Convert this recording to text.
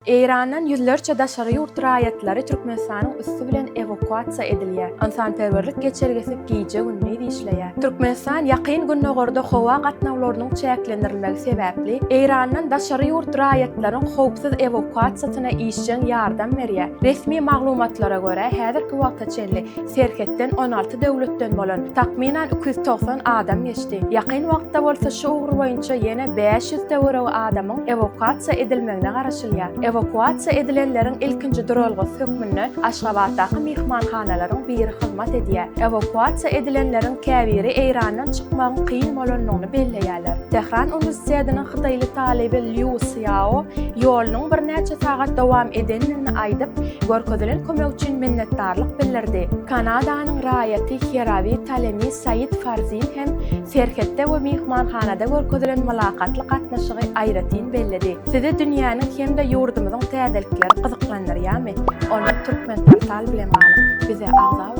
Eýrandan ýüzlerçe daşary ýurt raýatlary Türkmenistanyň üsti bilen ewakuasiýa edilýär. Ynsanperwerlik geçelgesi gije-gündiz işleýär. Türkmenistan Ýakyn Gündogarda howa gatnawlarynyň çäklendirilmegi sebäpli, Eýrandan daşary ýurt raýatlaryň howpsuz ewakuasiýasyna işjeň ýardam berýär. Resmi maglumatlara görä, häzirki wagta çenli serhetden 16 döwletden bolan, takmynan 290 adam geçdi. Ýakyn wagtda bolsa şu ugur boýunça ýene 500 töweregi adamyň ewakuasiýa edilmegine garaşylýar. Ewakuasiýa edilenleriň ilkinji duralgasy hökmünde Aşgabatdaky myhmanhanalaryň biri hyzmat edýär. Ewakuasiýa edilenleriň käbiri Eýrandan çykmagyň kyn bolandygyny belleýärler. Tähran uniwersitetiniň hytaýly talyby Lýu Sýao ýolunyň birnäçe sagat dowam edendigini aýdyp, görkezilen kömek üçin minnetdarlyk bildirdi. Kanadanyň raýaty Herawi Talemi Said Farzin hem serhetde we myhmanhanada görkezilen mylakatly gatnaşygy aýratyn belledi. Sizi dünýäniň hem-de ýurdumyzyň täzelikleri gyzyklandyrýarmy? Onda Turkmenportal bilen galyň! Bize agza boluň!